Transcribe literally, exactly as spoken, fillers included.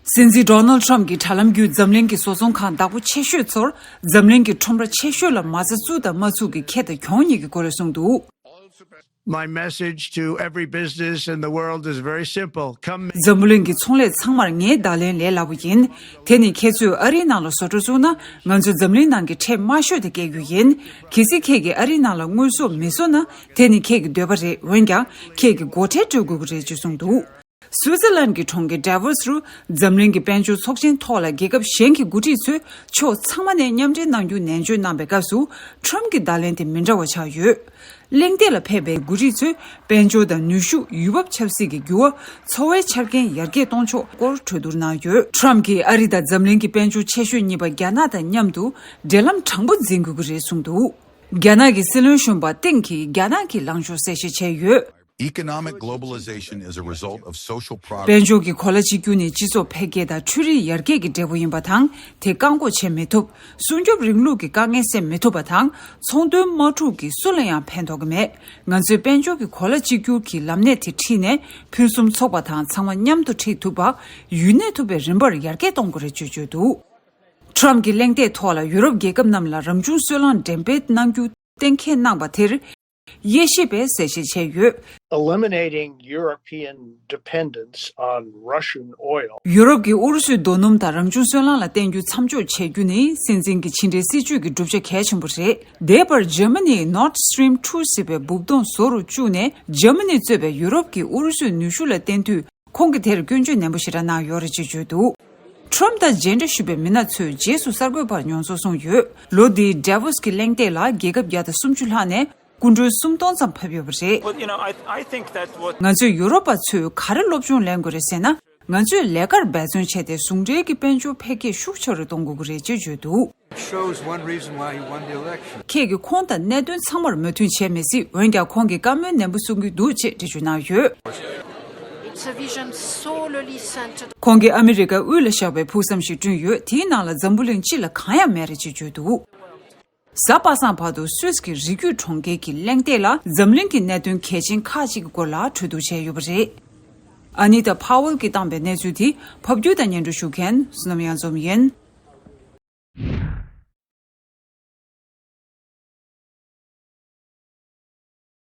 སྲིད་འཛིན་ཌོ་ནལ་ཌི་ཊརམ་གྱིས་དྲ་ལམ་བརྒྱུད་འཛམ་གླིང་གི་བཟོ་ཚོང་ཁང་བདག་པོ་ཆེ་ཤོས་ཚོར་འཛམ་གླིང་གི་ཁྲོམ་ར་ཆེ་ཤོས་ལ་མ་རྩ་བཙུགས་དང་མ་བཙུགས་ཀྱི་ཁེ་དང་གྱོང་གཉིས་ཀྱི་སྐོར་གསུངས་འདུག My message to every business in the world is very simple. Come འཛམ་བུ་གླིང་གི་ཚོང་ལས་ཚང་མར་ངའི་བརྡ་ལན་ལས་སླ་པོ་ཡིན། དེ་ནི་ཁྱེད་ཚོས་ཨ་རིའི་ནང་ལ་བཟོ་གྲྭ་བཙུགས་ན་ང་ཚོས་འཛམ་གླིང་ནང་གི་ཁྲལ་དམའ་ཤོས་དེ་བཀལ་རྒྱུ་ཡིན། གལ་སྲིད་ཁྱེད་ཀྱིས་ཨ་རིའི་ནང་ལ་དངོས་ཟོག་མི་བཟོ་ན་དེ་ནི་ཁྱེད་ཀྱི་འདོད་པ་རེད། འོན་ཀྱང་ཁྱེད་ཀྱིས་སྒོ་ཁྲལ་སྤྲོད་དགོས་ཀྱི་རེད་ཅེས་གསུངས་འདུག་སུའུ་ཙི་ལན་གྱི་གྲོང་ཁྱེར་ཌ་ཝོ་སི་རུ་འཛམ་གླིང་གི་དཔལ་འབྱོར་ཚོགས་ཆེན་ཐོག་ལ་རྒྱལ་ཁབ་གཞན་གྱི་འགོ་ཁྲིད་ཚོས་ཕྱོགས་ཚང་མ་ནས་མཉམ་འབྲེལ་གནང་རྒྱུ་ནན་བརྗོད་གནང་པའི་སྐབས་སུ་ཊརམ་གྱི་བརྡ་ལན་དེ་མི་འདྲ་བ་ཆགས་ཡོད། གླེང་སྟེགས་ལ་ཕེབས་པའི་འགོ་ཁྲིད་ཚོས་དཔལ་འབྱོར་དང་ནུས་ཤུགས། ཡུལ་བབ་ཆབ་སྲིད་ཀྱི་འགྱུར་བ། འཚོ་བའི་ཆ་རྐྱེན་ཡར་རྒྱས་གཏོང་ཕྱོགས་སྐོར་གྲོས་བསྡུར་གནང་ཡོད། ཊརམ་གྱིས་ཨ་རི་དང་འཛམ་གླིང་གི་དཔལ་འབྱོར་ཆེ་ཤོས་གཉིས་པ་རྒྱ་ནག་དང་མཉམ་དུ་འབྲེལ་ལམ་དྲང་པོ་འཛིན་དགོས་ཀྱི་རེད་གསུངས་འདུག་རྒྱ་ནག་གི་སྲིད་བློན་གཞོན་པ་ཏེང་གིས་རྒྱ་ནག་གི་ལངས་ཕྱོགས་གསལ་བཤད་བྱས་ཡོད། Economic globalization is a result of social progress. དཔལ་འབྱོར་གྱི་གོ་ལ་གཅིག་གྱུར་ནི་སྤྱི་ཚོགས་འཕེལ་རྒྱས་དང་འཕྲུལ་རིག་ཡར་རྒྱས་ཀྱི་འབྲས་བུ་ཡིན་པ་དང་། དེ་བཀག་འགོག་བྱེད་མི་ཐུབ། སྲུང་སྐྱོབ་རིང་ལུགས་ཀྱི་དཀའ་ངལ་སེལ་མི་ཐུབ་པ་དང་། ཚོང་དོན་དམག་འཁྲུག་གིས་སུ་ལ་ཡང་ཕན་ཐོགས་ཀྱི་མེད། ང་ཚོས་དཔལ་འབྱོར་གྱི་གོ་ལ་གཅིག་གྱུར་གྱི་ལམ་སྣེ་དེ་ཁྲིད་ནས། ཕུན་སུམ་ཚོགས་པ་དང་ཚང་མ་མཉམ་དུ་ཁྲིད་ཐུབ་པ། ཡུན་གནས་ཐུབ་པའི་རིམ་པར་ཡར་རྒྱས་གཏོང་དགོས་རེད་ཅེས་བརྗོད་འདུག་ཊརམ་གྱི་གླེང་སྟེགས་ཐོག་ལ་ཡུ་རོབ་རྒྱལ་ཁབ་རྣམས་ལ་རང་བྱུང་སོལ་རླངས་འགྲེམས་སྤེལ་གནང་རྒྱུ་གཏན་འཁེལ་གནང་པ་དེར། དབྱེ་ཞིབ་པས་གསལ་བཤད་བྱས་ཡོད། Eliminating European dependence on Russian oil. ཡུ་རོབ་ཀྱིས་ཨུ་རུ་སུའི་རྡོ་སྣུམ་དང་རང་བྱུང་སོལ་རླངས་ལ་བརྟེན་རྒྱུ་མཚམས་འཇོག་བྱེད་རྒྱུ་ནི་སྲིད་འཛིན་གྱི་ཕྱི་འབྲེལ་སྲིད་ཇུས་ཀྱི་བསྒྲུབ་བྱ་གལ་ཆེན་པོ་རེད། འདས་པར་འཇར་མ་ནིས་Nord Stream two ཟེར་བའི་སྦུག་དོང་བཟོ་རུ་བཅུག་ནས། འཇར་མ་ནི་གཙོས་པའི་ཡུ་རོབ་ཀྱིས་ཨུ་རུ་སུའི་ནུས་ཤུགས་ལ་བརྟེན་དུས། ཁོང་གིས་དེར་སྐྱོན་བརྗོད་ནན་པོ་ཞེ་དྲག་གནང་ཡོད་རེད་ཅེས་བརྗོད་འདུག་ཊརམ་དང་མཇལ་འཕྲད་ཞུས་པའི་མི་སྣ་ཚོས་རྗེས་སུ་གསར་འགོད་པར་མྱོང་ཚོར་གསུངས་ཡོད། ལོ་འདིའི་ཌ་ཝོ་སི་གི་གླེང་སྟེགས་ལ་རྒྱལ་ཁབ་བརྒྱ་དང་སུམ་ཅུ་ལྷག་ནས་སྐུ་མགྲོན་སུམ་སྟོང་ཙམ་ཕེབས་ཡོད་པ་རེད། But, you know, I, I think that what ང་ཚོས་ཡུ་རོབ་པ་ཚོས་ག་རེ་སློབ་སྦྱོང་ལེན་དགོས་རེད་ཟེར་ན། ང་ཚོས་ལས་ཀར་འབད་བརྩོན་བྱས་ཏེ་ཟུང་འབྲེལ་གྱི་དཔལ་འབྱོར་འཕེལ་རྒྱས་ཤུགས་ཆེ་རུ་གཏོང་དགོས་ཀྱི་རེད་ཅེས་བརྗོད་འདུག Shows one reason why he won the election. ཁྱེད་ཀྱིས་ཁོང་དང་གནད་དོན་ཚང་མར་མོས་མཐུན་བྱས་མི་སྲིད། འོན་ཀྱང་ཁོང་གིས་བཀའ་མོལ་ནན་པོ་གསུང་གི་འདུག་ཅེས་འགྲེལ་བརྗོད་གནང་ཡོད། It's a vision solely centered. ཁོང་གིས་ཨ་མི་རི་ཀ་དབུས་ལ་བཞག་པའི་ཕུགས་བསམ་ཞིག་བསྐྲུན་ཡོད། དེའི་ནང་ལ་འཛམ་བུ་གླིང་སྤྱི་ལ་གང་ཡང་མེད་རེད་ཅེས་བརྗོད་འདུག་གཟའ་པ་སངས་བར་དུ་སུད་སི་གི་རི་རྒྱུད་གྲོང་ཁྱེར་གྱི་གླེང་སྟེགས་ལ་འཛམ་གླིང་གི་གནད་དོན་གལ་ཆེན་ཁག་ཅིག་གི་སྐོར་ལ་གྲོས་བསྡུར་བྱས་ཡོད་པ་རེད། ཨ་ནི་ཏཱ་ཕ་ཝེལ་གྱིས་བཏང་པའི་གནས་ཚུལ་དེ་ཕབ་སྒྱུར་དང་སྙན་སྒྲོན་ཞུ་མཁན་བསོད་ནམས་གཡང་འཛོམས་ཡིན།